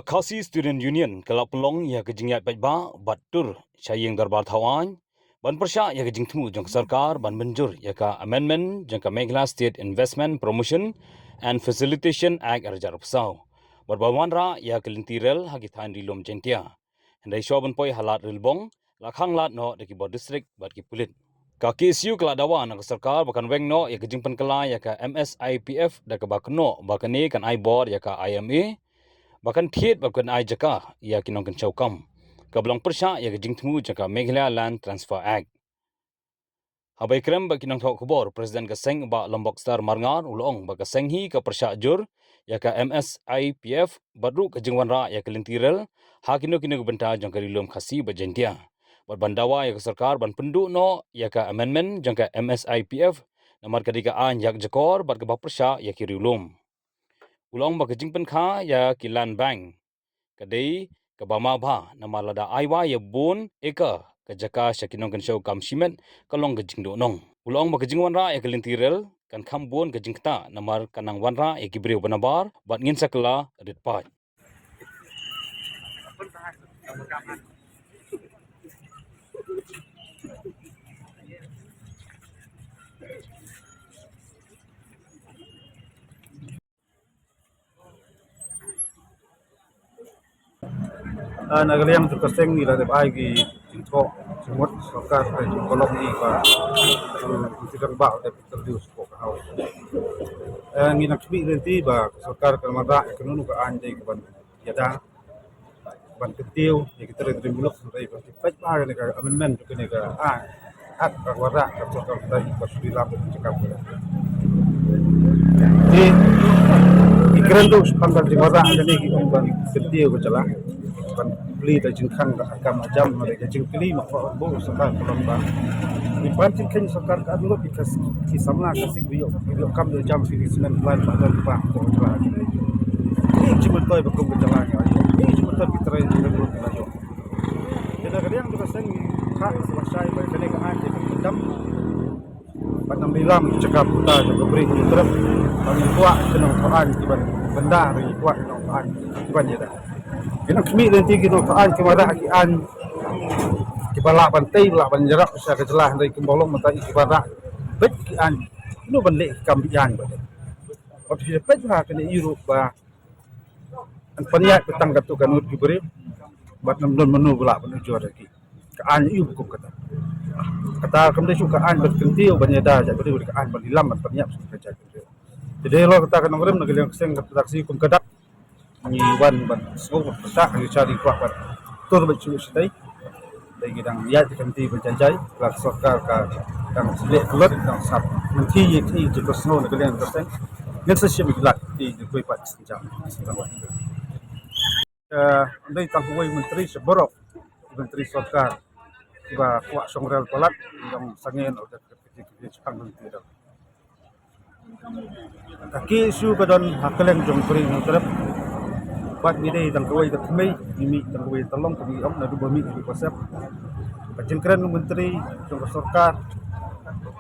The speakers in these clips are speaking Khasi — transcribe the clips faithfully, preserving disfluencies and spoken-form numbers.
Khasi Student Union ka la pynlong ïa ka jingïaid paidbah bad tur sha ïing dorbar thaw aiñ ban pyrshah ïa ka jingthmu jong ka sorkar ban mynjur ïa ka amendment jong ka Meghalaya State Investment Promotion and Facilitation Act ar hajar arphew saw bad ban wanrah ïa ka lynti rel ha ki thaiñ ri lum Jaintia. Hynrei shuwa ban poi ha Lad Rilbong la khang lad noh da ki bor district bad ki pulit. Ka K S U ka la dawa na ka sorkar ba kan weng noh ïa ka jingpynkylla ïa ka M S I P F da kaba kynnoh ba kane kan ai bor ïa ka I M A ba kan thied ba kan ai jaka ïa ki nongkynshew kam kaba long pyrshah ïa ka jingthmu jong ka Meghalaya Land Transfer Act. Haba ïakren bad ki nongthoh khubor, President ka seng Bah Lombok Star Marngar u la ong ba ka seng hi ka pyrshah jur ïa ka M S I P F bad ruh ka jingwanrah ïa ka lynti rel ha kino kino ki bynta jong ka ri lum Khasi bad Jaintia bad ban dawa ïa ka sorkar ban pynduh noh ïa ka amendment jong ka M S I P F namar ka dei ka aiñ ïakjakor bad kaba pyrshah ïa ki ri lum. U la ong ba ka jingpynkha ïa ki land bank ka dei kaba ma bha namar lada ai wai ïa bun acre ka jaka sha ki nongkynshew kam shimet ka long ka jingduhnong. U la ong ba ka jingwanrah ïa ka lynti rel kan kham bun ka jingktah namar kan nang wanrah ïa ki briew ba nabar bad ngin sa kylla rit paid. Ah, na ka liang jong ka seng ngi la dep ai ki jingthoh jingmut sorkar ha ki kolom ngi ba, eh, ki rangbah dep interview sha ka House. Eh, ngi nang khmih lynti ba ka sorkar kan wanrah ïa kano kano ka aiñ dei kaban ïada ban kyntiew ïa ki trai trai muluk, hynrei ba ki peit ba kane ka amendment jong kane ka aiñ, Act ka wanrah ka sorkar ka dei ba shu lam ka jaka. Te ngi kren ruh shaphang ka jingwanrah kane, ki ong ban kyntiew ka jylla, ban plie da jingkhang da ka kam ka jam, da ka jingkylli ma ka bor sorkar ka long ba ngi ban jingkheiñ sorkar ka lut ïa ki samla ka sik, ba ïoh, ba ïoh kam ïoh jam, ki smen plan ba don ba ka jylla. Ngi jingmyntoi ba kum ka jylla ngi ïoh, ngi jingmyntoi ki trai jingmyntoi ki la ïoh. Te na ka liang jong ka seng ngi khah ba shai ba kane ka aiñ ka dei ban dam. Ban nang lilam ki jaka puta jong ka Bri Hynñiewtrep. Ba ngi kwah ki nongthoh aiñ kiban bynda, ba ngi kwah ki nongthoh aiñ kiban ïada. Ngi nang khmih lynti ki nongthoh aiñ ki wanrah ki aiñ kiba lah ban tei, lah ban ïarap sha ka jylla, hynrei kumba long mynta kiba rah beit ki aiñ, kino ban leh ki kam biang ba dei. Bad phi peit ha kane i ruh ba Yn pynïaid ba tang katto katne ki briew bad ym don mano ba lah ban ujor ïa ki. Ka aiñ aïu ba kum kata? Kata kam dei shuh ka aiñ ban kyntiew ban ïada jaitbynriew, ka aiñ ban lilam ban pynïaid shuh ka jaitbynriew. Te dei halor kata ka nongrim na ka liang ka seng, kata ka sngi kum ka dak ngi wan ban sngew ban pyrshah, ngi shah, ngi kwah ban tur beit shuh shatei. Dei ngi dang ïaid ka kynti ba jai jai, la ka sorkar ka dang shleh lut, dang sap. Nangta ïa ki jingpynshong snoh na ka liang ka seng, ngin sa shim ïa ki lad ki jingkhuid pat ki jingkhuid. Eh, dei tang kawei myntri sha baroh ki myntri sorkar kiba kwah shong rel palat, dang sangeh noh da ka kti kti shipang myntri da. Ka ki issue ka don ha kylleng jong Bri Hynñiewtrep. Bad ngi dei tang kawei ka thymmei, ngi mih tang kawei ka tyllong, kumba ngi ong, naduh ba mih haduh ba sep. Ka jingkren u myntri jong ka sorkar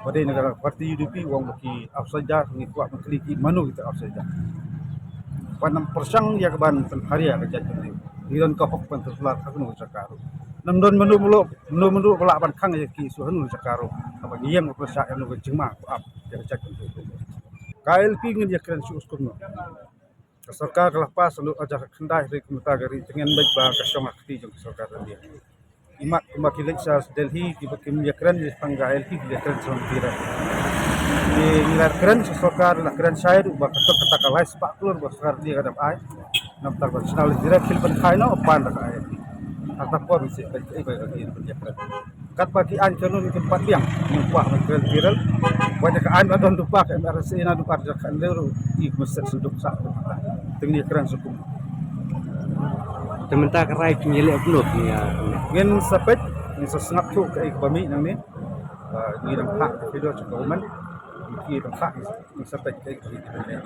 ba dei na ka party U D P u ong ba ki ap saja, ngi kwah ban kylli ki mano kita ap saja. Ban ym pyrshang ïa kaban pynpharia ka jaitbynriew. Ngi don ka hok ban pynpharia ha kano ka jaka ruh. Ym don mano mano Mano mano ba lah ban khang ïa ki issue hano jaka ruh. Haba ngi ïeng ba pyrshah ïa kano ka jingma ba ap ïa ka jaitbynriew. Ka I L P ngin ïakren shuh shuh kumno. Ka sorkar ka la pass naduh ar hajar khyndai hynrei kumta ka ri tyngen beit ba ka shong ha kti jong ka sorkar India. Imat kumba ki leit sha Delhi kiba kim ïakren ïa tang ka I L P, ki ïakren sha India. Ki la kren sha sorkar, la kren shai ruh ba kato kata ka lai spah klur ba sorkar India ka dep ai. Namar ba national direct khil ban khai noh ban da ka I L P. Hata por ngi shu peit kaei ba ka I L P ban ïakren. Katba ki aiñ kano ngi kim pat biang, ngi kwah ban kren ki rel. Wat ïa ka aiñ ba don duh ba ka M R S A naduh ba ka khan dei ruh i message senduk sah. Te ngi kren sha kum. Te mynta ka rai kin ïaleh kumno kin ïa. Ngin sa peit, ngin sa sngap shuh kaei kaba mih nangne. Ah, ngi dang phah ka video sha ka government. Ngi dang phah, ngin sa peit kaei kaba mih.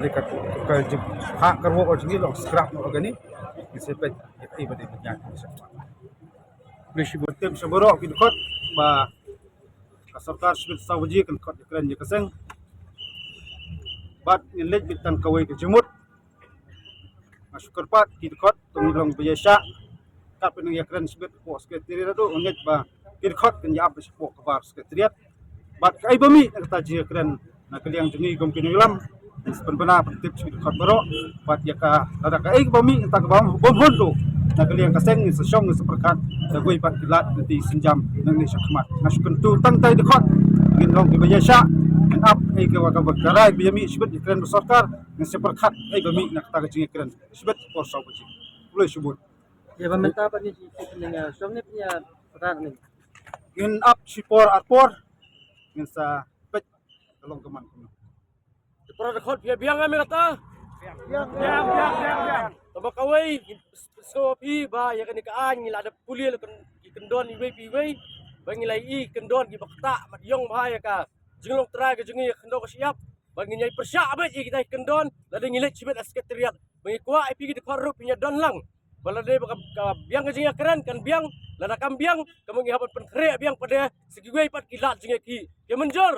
Lei ka, ka jingphah ka ruh ka jingïalong scrap noh kane. Ngin sa peit. Ïa, ïa, ba dei ban ïa, ïa, ïa. Lei shibun, tim sha baroh ki dkhot ba ka sorkar shibit saw baje kan khot ïa kren ïa ka seng. Bad ngin leit beit tang kawei ka jingmut. Nga shu kyrpad ki dkhot, to ngin long ba ïa shah. Kat pynang ïa kren shibit hapoh Secretariat ruh, nga ngeit ba ki dkhot kin ïa ap shapoh kbar Secretariat. Bad kaei ba mih na kata jingïakren na ka liang jong ngi kum ki nongïalam, ngin sa pynbna pyntip sha ki dkhot baroh. Bad ïa ka, lada kaei ba mih na kata kaba bym hun ruh na ka liang ka seng, ngin sa shong, ngin sa pyrkhat da kiwei pat ki lad lynti sienjam nangne sha khmat. Nga shu kyntu tang tai dkhot, ngin long kiba ïa shah, ngin ap ei kaba, kaba ka rai ba ïa mih shibit ïakren bad sorkar, ngin sa pyrkhat ei ba mih na kata ka jingïakren shibit por saw baje. Khublei shibun. Ïa ba mynta pat ngi ki ki ning, ah, shong ne pynïa pyrkhat ning. Ngin ap shi por ar por, ngin sa peit ka long ka man kumno. Te para dkhot phi biang ïa me kata. Biang, biang, biang, biang. Tangba kawei, sngew phi ba ïa kane ka aiñ ngi la dep pule la ki kyndon iwei pa iwei. Ba ngi la ïohi kyndon kiba ktah mat ïong bha ïa ka jinglong trai ka jong ngi ïa ka khyndew ka shyiap. Ba ngin ïai pyrshah beit ïa kita ki kyndon lada ngi leit shibit ha Secretariat. Ba ngi kwah ïa phi ki dkhot ruh phin ïa don lang. Ba lada ba ka, ka biang ka jingïakren kan biang, lada kam biang, ka ma ngi hap ban pynkhreh biang pat de sha kiwei pat ki lad jingïakhih. Phi mynjur?